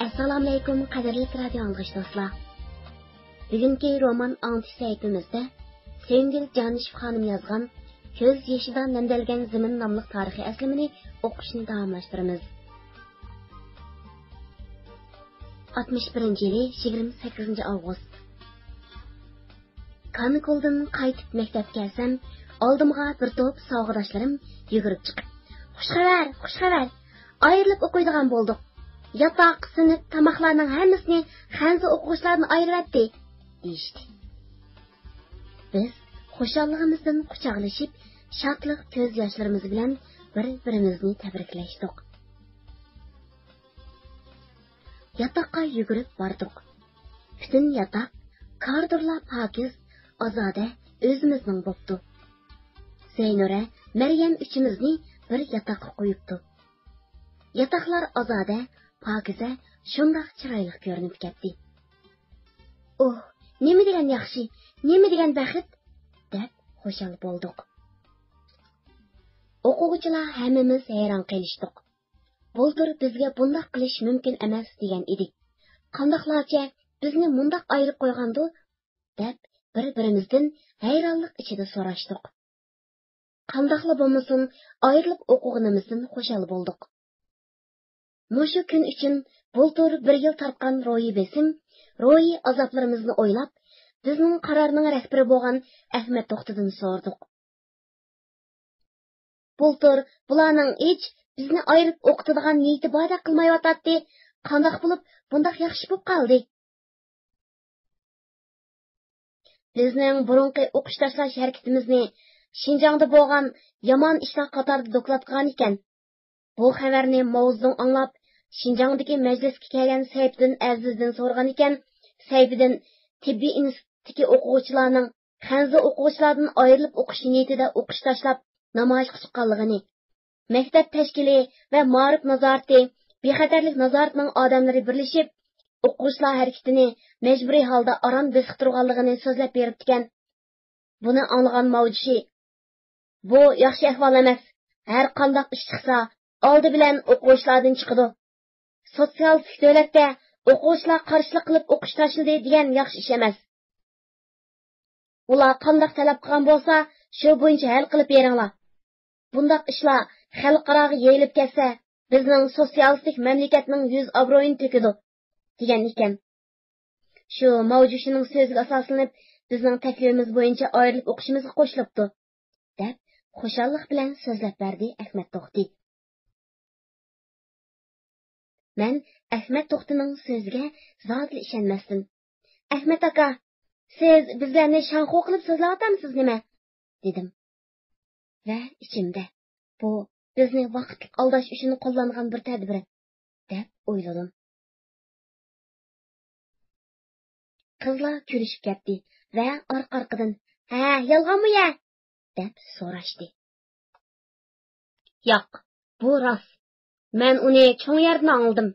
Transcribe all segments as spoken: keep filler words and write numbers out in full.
ئەسسالامۇئەلەيكۇم، قەدىرلىك رادىيو ئاڭلىغۇچى دوستلار. بۈگۈنكى رومان ئاڭلىتىش سەھىپىمىزدە سۆيۈمگۈل جانىشېف خانىم يازغان كۆز يېشىدا نەمدەلگەن زېمىن ناملىق تارىخىي ئەسلىمىنى ئوقۇشنى داۋاملاشتۇرىمىز. ئاتمىش بىرىنچى يىلى، يىگىرمە سەككىزىنچى ئاۋغۇست. كانىكۇلدىن قايتىپ مەكتەپكە كەلسەم، ئالدىمغا بىر توپ ساۋاقداشلىرىم يۈگۈرۈپ چىقىپ، «خۇش خەۋەر، خۇش خەۋەر! ئايرىلىپ ئوقۇيدىغان بولدۇق. ياتاق، سىنىپ، تاماقلارنىڭ ھەممىسىنى خەنزۇ ئوقۇغۇچىلاردىن ئايرىۋەتتى» دېيىشتى. بىز خۇشاللىقىمىزدىن قۇچاقلىشىپ، شادلىق كۆز ياشلىرىمىز بىلەن بىر-بىرىمىزنى تەبرىكلەشتۇق. ياتاققا يۈگۈرۈپ باردۇق. پۈتۈن ياتاق كارىدورلار پاكىز، ئازادە، ئۆزىمىزنىڭ بوپتۇ. زەينۇرە، مەريەم ئۈچىمىزنى بىر ياتاققا قويۇپتۇ. ياتاقلار ئازادە، پاكىزە، شۇنداق چىرايلىق كۆرۈنۈپ كەتتى. «ئوھ، نېمە دېگەن ياخشى، نېمە دېگەن بەخت!» دەپ خۇشال بولدۇق. ئوقۇغۇچىلار ھەممىمىز ھەيران قېلىشتۇق. بۇلتۇر بىزگە بۇنداق قىلىش مۇمكىن ئەمەس دېگەن ئىدى. «قانداقلارچە بىزنى مۇنداق ئايرىپ قويغاندۇ؟» دەپ بىر-بىرىمىزدىن ھەيرانلىق ئىچىدە سوراشتۇق. قانداقلا بولمىسۇن، ئايرىلىپ ئوقۇغىنىمىزدىن خۇشال بولدۇق. مۇشۇ كۈن ئۈچۈن بۇلتۇر بىر يىل تارتقان روھىي بېسىم، روھىي ئازابلىرىمىزنى ئويلاپ، بىزنىڭ قارارنىڭ رەھبىرى بولغان ئەخمەت توختىدىن سورىدۇق. بۇلتۇر بۇلارنىڭ ھېچ بىزنى ئايرىپ ئوقۇتىدىغان نىيىتى باردەك قىلمايۋاتاتتى. قانداق بولۇپ بۇنداق ياخشى بولۇپ قالدى؟ بىزنىڭ بۇرۇنقى ئوقۇش تاشلاش ھەرىكىتىمىزنى شىنجاڭدا بولغان يامان ئىشلار قاتارىدا دوكلات قىلغان ئىكەن. بۇ خەۋەرنى ماۋزېدۇڭ ئاڭلاپ، شىنجاڭدىكى مەجلىسكە كەلگەن سەيپىدىن ئەزىزدىن سورىغان ئىكەن. سەيپىدىن تېببىي ئىنستىتۇتتىكى ئوقۇغۇچىلارنىڭ خەنزۇ ئوقۇغۇچىلاردىن ئايرىلىپ ئوقۇش نىيىتىدە ئوقۇش تاشلاپ، نامايىشقا چىققانلىقىنى، مەكتەپ تەشكىلى ۋە مائارىپ نازارىتى، بىخەتەرلىك نازارىتىنىڭ ئادەملىرى بىرلىشىپ، ئوقۇغۇچىلار ھەرىكىتىنى مەجبۇرىي ھالدا ئاران بېسىقتۇرغانلىقىنى سۆزلەپ بېرىپتىكەن. بۇنى ئاڭلىغان ماۋجۈشى، «بۇ ياخشى ئەھۋال ئەمەس. ھەر قانداق ئىش چىقسا، ئالدى بىلەن ئوقۇغۇچىلاردىن چىقىدۇ. سوتسىيالىستىك دۆلەتتە ئوقۇغۇچىلار قارشىلىق قىلىپ ئوقۇش تاشلىدى دېگەن ياخشى ئىش ئەمەس. ئۇلار قانداق تەلەپ قىلغان بولسا، شۇ بويىچە ھەل قىلىپ بېرىڭلار. بۇنداق ئىشلار خەلقئاراغا يېيىلىپ كەتسە، بىزنىڭ سوتسىيالىستىك مەملىكەتنىڭ يۈز ئابرۇيىنى تۆكىدۇ» دېگەن ئىكەن. شۇ ماۋجۈشىنىڭ سۆزىگە ئاساسلىنىپ، بىزنىڭ تەكلىپىمىز بويىچە ئايرىلىپ ئوقۇشىمىزغا قوشۇلۇپتۇ، دەپ خۇشاللىق بىلەن سۆزلەپ بەردى ئەخمەت توختى. مەن ئەخمەت توختىنىڭ سۆزىگە زادىلا ئىشەنمەستىن، «ئەخمەت ئاكا، سىز بىزلەرنى شاڭخۇ قىلىپ سۆزلەۋاتامسىز نېمە؟» دېدىم. ۋە ئىچىمدە، «بۇ بىزنى ۋاقىتلىق ئالداش ئۈچۈن قوللانغان بىر تەدبىر» دەپ ئويلىدىم. قىزلار كۈلۈشۈپ كەتتى ۋە ئارقا-ئارقىدىن، «ھە، يالغانمۇ يە؟» دەپ سوراشتى. «ياق، بۇ راست. مەن ئۇنى چوڭ يەردىن ئاڭلىدىم»،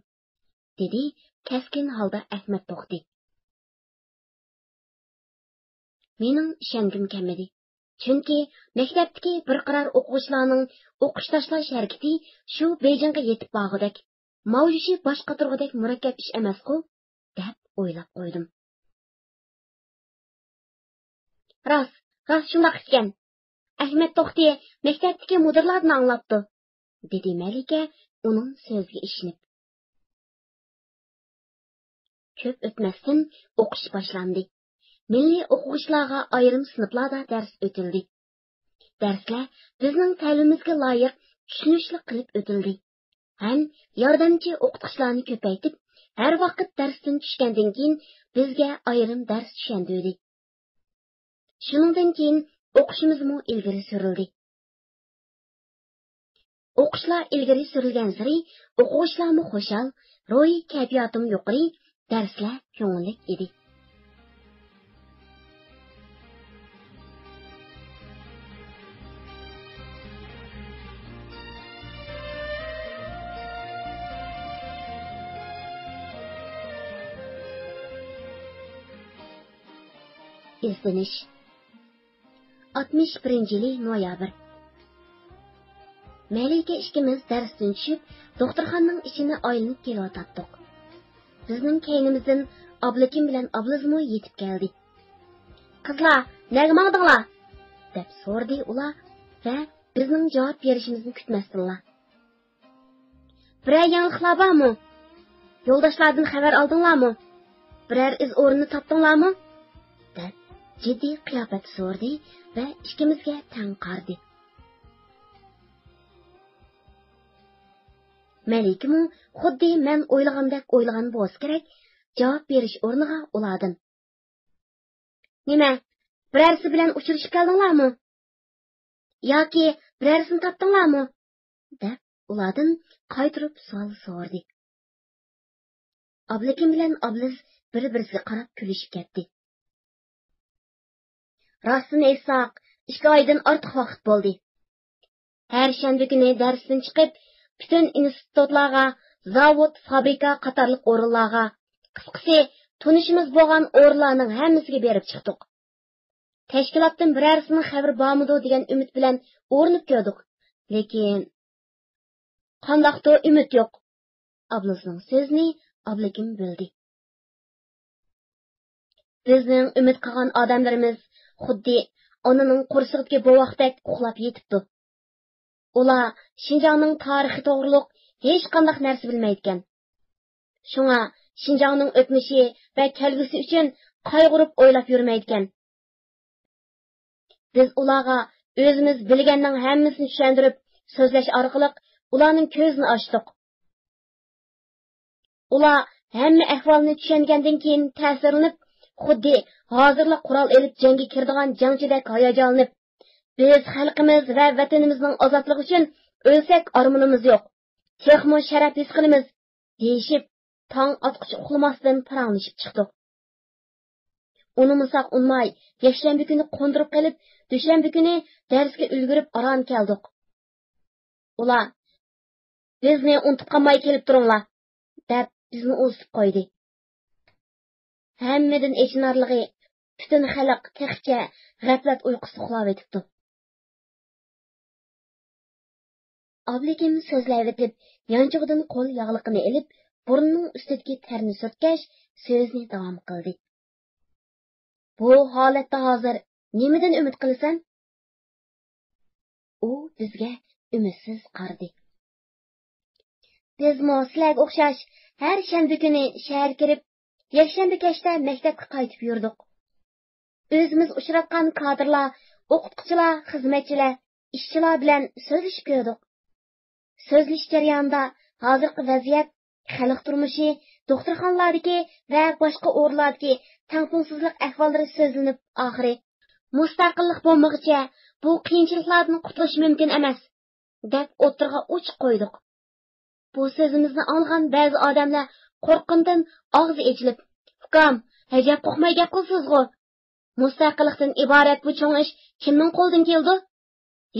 دېدى كەسكىن ھالدا ئەخمەت توختى. مېنىڭ ئىشەنگۈم كەلمىدى. چۈنكى مەكتەپتىكى بىر قارار ئوقۇغۇچىلارنىڭ ئوقۇش تاشلاش ھەرىكىتى شۇ بېيجىڭغا يېتىپ بارغۇدەك، ماۋجۈشى باش قاتۇرغۇدەك مۇرەككەپ ئىش ئەمەسقۇ، دەپ ئويلاپ قويدۇم. «راست، راست شۇنداق ئىكەن. ئەخمەت توختى مەكتەپتىكى مۇدىرلاردىن ئاڭلاپتۇ»، دېدى مەلىكە ئۇنىڭ سۆزىگە ئىشىنىپ. كۆپ ئۆتمەستىن ئوقۇش باشلاندى. مىللىي ئوقۇغۇچىلارغا ئايرىم سىنىپلاردا دەرس ئۆتۈلدى. دەرسلەر بىزنىڭ تەلىپىمىزگە لايىق، چۈشىنىشلىك قىلىپ ئۆتۈلدى. ھەم ياردەمچى ئوقۇتقۇچىلارنى كۆپەيتىپ، ھەر ۋاقىت دەرستىن چۈشكەندىن كېيىن بىزگە ئايرىم دەرس چۈشەندۈردى. شۇنىڭدىن كېيىن ئوقۇشىمىزمۇ ئىلگىرى سۈرۈلدى. ئوقۇشلار ئىلگىرى سۈرۈلگەنسېرى ئوقۇغۇچىلارمۇ خۇشال، روھىي كەيپىياتىمۇ يۇقىرى، دەرسلەر كۆڭۈللۈك ئىدى. ئىزدىنىش. ئاتمىش بىرىنچى يىلى نويابىر. مەلىكە ئىككىمىز دەرستىن چۈشۈپ، دوختۇرخانىنىڭ ئىچىنى ئايلىنىپ كېلىۋاتاتتۇق. بىزنىڭ كەينىمىزدىن ئابلىكىم بىلەن ئابلىزمۇ يېتىپ كەلدى. «قىزلار، نەگە ماڭدىڭلار؟» دەپ سورىدى ئۇلار ۋە بىزنىڭ جاۋاب بېرىشىمىزنى كۈتمەستىنلا. «بىرەر يېڭىلىقلار بارمۇ؟ يولداشلاردىن خەۋەر ئالدىڭلارمۇ؟ بىرەر ئىز ئورنىنى تاپتىڭلارمۇ؟» دەپ جىددىي قىياپەتتە سورىدى ۋە ئىككىمىزگە تەڭ قارىدى. مەلىكىمۇ خۇددى مەن ئويلىغاندەك ئويلىغان بولسا كېرەك، جاۋاب بېرىش ئورنىغا ئۇلاردىن: «نېمە، بىرەرسى بىلەن ئۇچرىشىپ كەلدىڭلارمۇ؟ ياكى بىرەرسىنى تاپتىڭلارمۇ؟» دەپ ئۇلاردىن قايتۇرۇپ سوئال سورىدى. ئابلىكىم بىلەن ئابلىز بىر-بىرسىگە قاراپ كۈلۈشۈپ كەتتى. «راستىنى ئېيتساق، ئىككى ئايدىن ئارتۇق ۋاقىت بولدى. ھەر شەنبە كۈنى دەرستىن چىقىپ، پۈتۈن ئىنستىتۇتلارغا، زاۋۇت، فابرىكا قاتارلىق ئورۇنلارغا، قىسقىسى، تونۇشىمىز بولغان ئورۇنلارنىڭ ھەممىسىگە بېرىپ چىقتۇق. تەشكىلاتتىن بىرەرسىنىڭ خەۋىرى بارمىدۇ دېگەن ئۈمىد بىلەن ئۇرۇنۇپ كۆردۇق. لېكىن، قانداقتۇ، ئۈمىد يوق.» ئابلىزنىڭ سۆزىنى ئابلىكىم بۆلدى. «بىزنىڭ ئۈمىد قىلغان ئادەملىرىمىز خۇددى ئانىنىڭ قورسىقىدىكى بوۋاقتەك ئۇخلاپ يېتىپتۇ. ئۇلار شىنجاڭنىڭ تارىخى توغرۇلۇق ھېچقانداق نەرسە بىلمەيدىكەن. شۇڭا شىنجاڭنىڭ ئۆتمۈشى ۋە كەلگۈسى ئۈچۈن قايغۇرۇپ ئويلاپ يۈرمەيدىكەن. بىز ئۇلارغا ئۆزىمىز بىلگەننىڭ ھەممىسىنى چۈشەندۈرۈپ، سۆزلەش ئارقىلىق ئۇلارنىڭ كۆزىنى ئاچتۇق. ئۇلار ھەممە ئەھۋالنى چۈشەنگەندىن كېيىن تەسىرلىنىپ، خۇددى ھازىرلا قورال ئېلىپ جەڭگە كىرىدىغان جەڭچىدەك ھاياجانلىنىپ، 'بىز خەلقىمىز ۋە ۋەتىنىمىزنىڭ ئازادلىقى ئۈچۈن ئۆلسەك ئارمىنىمىز يوق، تېخىمۇ شەرەپ ھېس قىلىمىز' دېيىشىپ، تاڭ ئاتقۇچە ئۇخلىماستىن پاراڭلىشىپ چىقتۇق. ئۇنىمىساق ئۇنىماي، يەكشەنبە كۈنى قوندۇرۇپ قېلىپ، دۈشەنبە كۈنى دەرسكە ئۈلگۈرۈپ ئاران كەلدۇق. ئۇلار، «بىزنى ئۇنتۇپ قالماي كېلىپ تۇرۇڭلار» دەپ، بىزنى ئۇزىتىپ قويدى. ھەممىدىن ئېچىنارلىقى، پۈتۈن خەلق تېخىچە غەپلەت ئۇيقۇسىدا ئۇخلاۋېتىپتۇ. ئابلىكىم سۆزلەۋېتىپ، يانچۇقىدىن قول ياغلىقىنى ئېلىپ، بۇرنىنىڭ ئۈستىدىكى تەرنى سۈرتكەچ، سۆزىنى داۋام قىلدى. «بۇ ھالەتتە ھازىر نېمىدىن ئۈمىد قىلىسەن؟» ئۇ بىزگە ئۈمىدسىز قارىدى. «بىزمۇ سىلەرگە ئوخشاش ھەر شەنبە كۈنى شەھەرگە كىرىپ، يەكشەنبە كەچتە مەكتەپكە قايتىپ يۈردۇق. ئۆزىمىز ئۇچراتقان كادىرلار، ئوقۇتقۇچىلار، خىزمەتچىلەر، ئىشچىلار بىلەن سۆزلىشىپ كۆردۇق. سۆزلىشىش جەريانىدا ھازىرقى ۋەزىيەت، خەلق تۇرمۇشى، دوختۇرخانىلاردىكى ۋە باشقا ئورۇنلاردىكى تەڭپۇڭسىزلىق ئەھۋاللىرى سۆزلىنىپ، ئاخىرى، 'مۇستەقىللىق بولمىغۇچە بۇ قىيىنچىلىقلاردىن قۇتۇلۇش مۇمكىن ئەمەس' دەپ ئوتتۇرىغا ئوچۇق قويدۇق. بۇ سۆزىمىزنى ئاڭلىغان بەزى ئادەملەر قورققىنىدىن ئاغزى ئېچىلىپ، «ئۇكام، ھەجەپ قورقماي گەپ قىلىسىزغۇ؟ مۇستەقىللىقتىن ئىبارەت بۇ چوڭ ئىش كىمنىڭ قولىدىن كېلىدۇ؟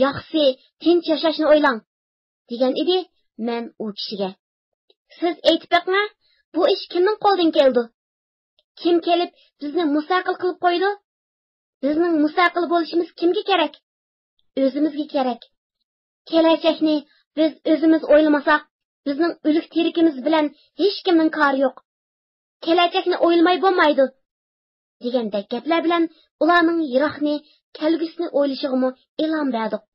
ياخشىسى، تىنچ ياشاشنى ئويلاڭ» دېگەن ئىدى. مەن ئۇ كىشىگە، «سىز ئېيتىپ بېقىڭە، بۇ ئىش كىمنىڭ قولىدىن كېلىدۇ؟ كىم كېلىپ بىزنى مۇستەقىل قىلىپ قويىدۇ؟ بىزنىڭ مۇستەقىل بولۇشىمىز كىمگە كېرەك؟ ئۆزىمىزگە كېرەك. كېلەچەكنى بىز ئۆزىمىز ئويلىمىساق، بىزنىڭ ئۆلۈك تىرىكىمىز بىلەن ھېچكىمنىڭ كارى يوق. كېلەچەكنى ئويلىماي بولمايدۇ» دېگەندەك گەپلەر بىلەن ئۇلارنىڭ يىراقنى، كەلگۈسىنى ئويلىشىغىمۇ ئىلھام بەردۇق.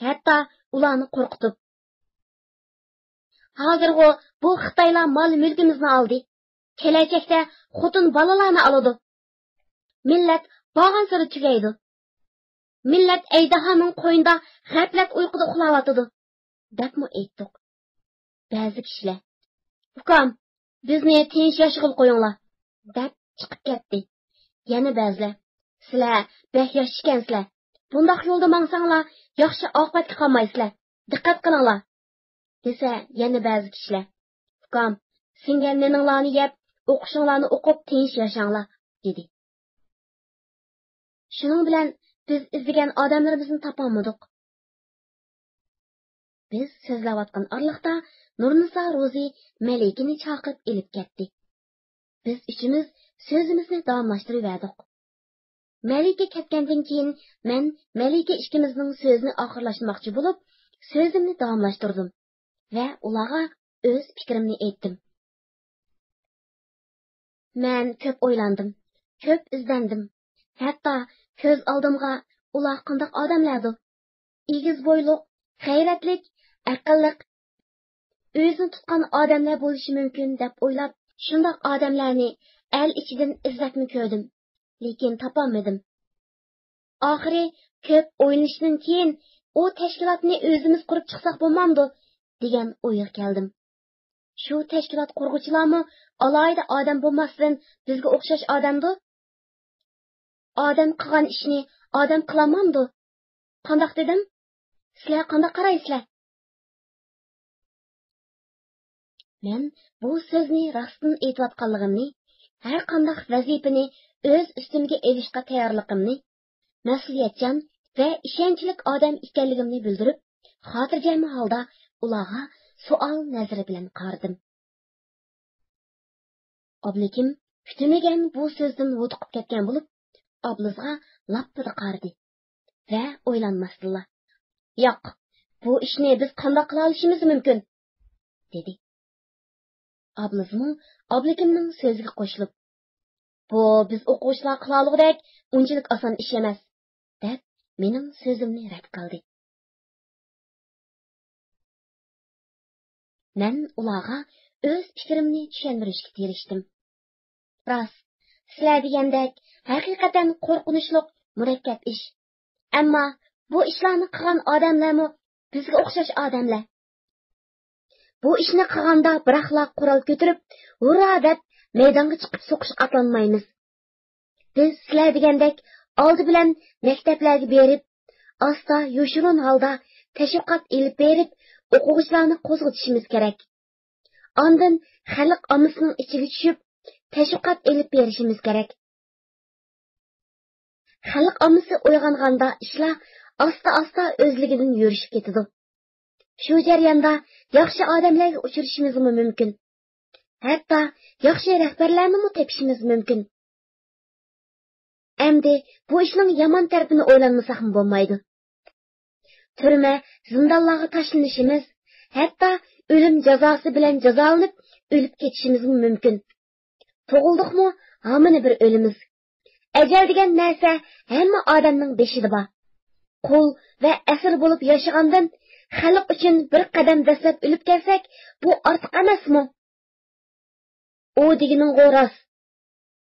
ھەتتا ئۇلارنى قورقۇتۇپ، «ھازىرغۇ بۇ خىتايلار مال مۈلكىمىزنى ئالدى. كېلەچەكتە خوتۇن بالىلارنى ئالىدۇ. مىللەت بارغانسېرى تۈگەيدۇ. مىللەت ئەجدىھانىڭ قوينىدا غەپلەت ئۇيقۇدا ئۇخلاۋاتىدۇ» دەپمۇ ئېيتتۇق. بەزى كىشىلەر، «ئۇكام، بىزنى تىنچ ياشىغىلى قويۇڭلار» دەپ چىقىپ كەتتى. يەنە بەزىلەر، «سىلەر بەك ياش ئىكەنسىلەر. بۇنداق يولدا ماڭساڭلار، ياخشى ئاقىۋەتكە قالمايسىلەر. دىققەت قىلىڭلار» دېسە، يەنە بەزى كىشىلەر، «ئۇكام، سىڭگەن نېنىڭلارنى يەپ، ئوقۇشۇڭلارنى ئوقۇپ، تىنچ ياشاڭلار» دېدى. شۇنىڭ بىلەن بىز ئىزدىگەن ئادەملىرىمىزنى تاپالمىدۇق. بىز سۆزلەۋاتقان ئارىلىقتا نۇرنىسا روزى مەلىكىنى چاقىرىپ ئېلىپ كەتتى. بىز ئۈچىمىز سۆزىمىزنى داۋاملاشتۇرۇۋەردۇق. مەلىكە كەتكەندىن كېيىن، مەن مەلىكە ئىككىمىزنىڭ سۆزىنى ئاخىرلاشتۇرماقچى بولۇپ، سۆزۈمنى داۋاملاشتۇردۇم ۋە ئۇلارغا ئۆز پىكرىمنى ئېيتتىم. مەن كۆپ ئويلاندىم، كۆپ ئىزدەندىم. ھەتتا كۆز ئالدىمغا ئۇلار قانداق ئادەملەردۇ؟ ئېگىز بويلۇق، غەيرەتلىك، ئەقىللىق، ئۆزىنى تۇتقان ئادەملەر بولۇشى مۇمكىن دەپ ئويلاپ، شۇنداق ئادەملەرنى ئەل ئىچىدىن ئىزدەپمۇ كۆردۈم، لېكىن تاپالمىدىم. ئاخىرى كۆپ ئويلىنىشتىن كېيىن، ئۇ تەشكىلاتنى ئۆزىمىز قۇرۇپ چىقساق بولمامدۇ دېگەن ئويغا كەلدىم. شۇ تەشكىلات قۇرغۇچىلارمۇ ئالاھىدە ئادەم بولماستىن، بىزگە ئوخشاش ئادەمدۇ؟ ئادەم قىلغان ئىشنى ئادەم قىلالمامدۇ؟ قانداق دېدىم؟ سىلەر قانداق قارايسىلەر؟ مەن بۇ سۆزنى راستتىن ئېيتىۋاتقانلىقىمنى، ھەر قانداق ۋەزىپىنى ئۆز ئۈستۈمگە ئېلىشقا تەييارلىقىمنى، مەسئۇلىيەتچان ۋە ئىشەنچلىك ئادەم ئىكەنلىكىمنى بىلدۈرۈپ، خاتىرجەم ھالدا ئۇلارغا سوئال نەزىرى بىلەن قارىدىم. ئابلىكىم كۈتۈمىگەن بۇ سۆزدىن ھودۇقۇپ كەتكەن بولۇپ، ئابلىزغا لاپپىدە قارىدى ۋە ئويلانماستىنلا، «ياق، بۇ ئىشنى بىز قانداق قىلالىشىمىز مۇمكىن؟» دېدى. ئابلىزمۇ ئابلىكىمنىڭ سۆزىگە قوشۇلۇپ، «بۇ بىز ئوقۇغۇچىلار قىلالىغۇدەك ئۇنچىلىك ئاسان ئىش ئەمەس» دەپ، مېنىڭ سۆزۈمنى رەت قىلدى. مەن ئۇلارغا ئۆز پىكرىمنى چۈشەندۈرۈشكە تىرىشتىم. راست، سىلەر دېگەندەك ھەقىقەتەن قورقۇنچلۇق، مۇرەككەپ ئىش. ئەمما بۇ ئىشلارنى قىلغان ئادەملەرمۇ بىزگە ئوخشاش ئادەملەر. بۇ ئىشنى قىلغاندا بىراقلا قورال كۆتۈرۈپ، ھۇررا دەپ مەيدانغا چىقىپ سوقۇشقا ئاتلانمايمىز. بىز سىلەر دېگەندەك ئالدى بىلەن مەكتەپلەرگە بېرىپ، ئاستا يوشۇرۇن ھالدا تەشۋىقات ئېلىپ بېرىپ، ئوقۇغۇچىلارنى قوزغىتىشىمىز كېرەك. ئاندىن خەلق ئاممىسىنىڭ ئىچىگە چۈشۈپ، تەشۋىقات ئېلىپ بېرىشىمىز كېرەك. خەلق ئاممىسى ئويغانغاندا ئىشلار ئاستا-ئاستا ئۆزلۈكىدىن يۈرۈشۈپ كېتىدۇ. شۇ جەرياندا ياخشى ئادەملەرگە ئۇچرىشىمىزمۇ مۇمكىن. ھەتتا ياخشى رەھبەرلەرنىمۇ تېپىشىمىز مۇمكىن. ئەمدى بۇ ئىشنىڭ يامان تەرىپىنى ئويلانمىساقمۇ بولمايدۇ. تۈرمە، زىندانلارغا تاشلىنىشىمىز، ھەتتا ئۆلۈم جازاسى بىلەن جازالىنىپ ئۆلۈپ كېتىشىمىزمۇ مۇمكىن. تۇغۇلدۇقمۇ، ھامىنى بىر ئۆلىمىز. ئەجەل دېگەن نەرسە ھەممە ئادەمنىڭ بېشىدا بار. قۇل ۋە ئەسىر بولۇپ ياشىغاندىن خەلق ئۈچۈن بىر قەدەم دەسسەپ ئۆلۈپ كەتسەك، بۇ ئارتۇق ئەمەسمۇ؟ ئۇ دېگىنىڭغۇ راست،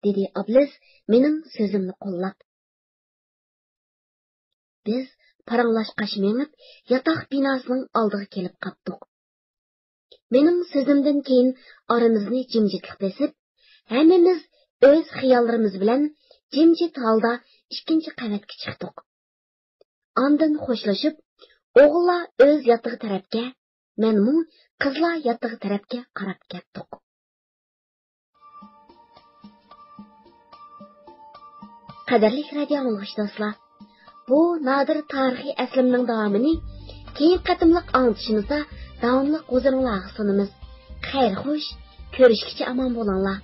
دېدى ئابلىز مېنىڭ سۆزۈمنى قوللاپ. بىز پاراڭلاشقاچ مېڭىپ، ياتاق بىناسىنىڭ ئالدىغا كېلىپ قاپتۇق. مېنىڭ سۆزۈمدىن كېيىن ئارىمىزنى جىمجىتلىق بېسىپ، ھەممىمىز ئۆز خىياللىرىمىز بىلەن جىمجىت ھالدا ئىككىنچى قەۋەتكە چىقتۇق. ئاندىن خوشلىشىپ، ئوغۇللار ئۆز ياتىقى تەرەپكە، مەنمۇ قىزلار ياتىقى تەرەپكە قاراپ كەتتۇق. قەدىرلىك رادىيو ئاڭلىغۇچى دوستلار، بۇ نادىر تارىخىي ئەسلىمىنىڭ داۋامىنى كېيىنكى قېتىملىق ئاڭلىتىشىمىزدا داۋاملىق ھۇزۇرۇڭلارغا سۇنىمىز. خەير خوش، كۆرۈشكىچە ئامان بولۇڭلار.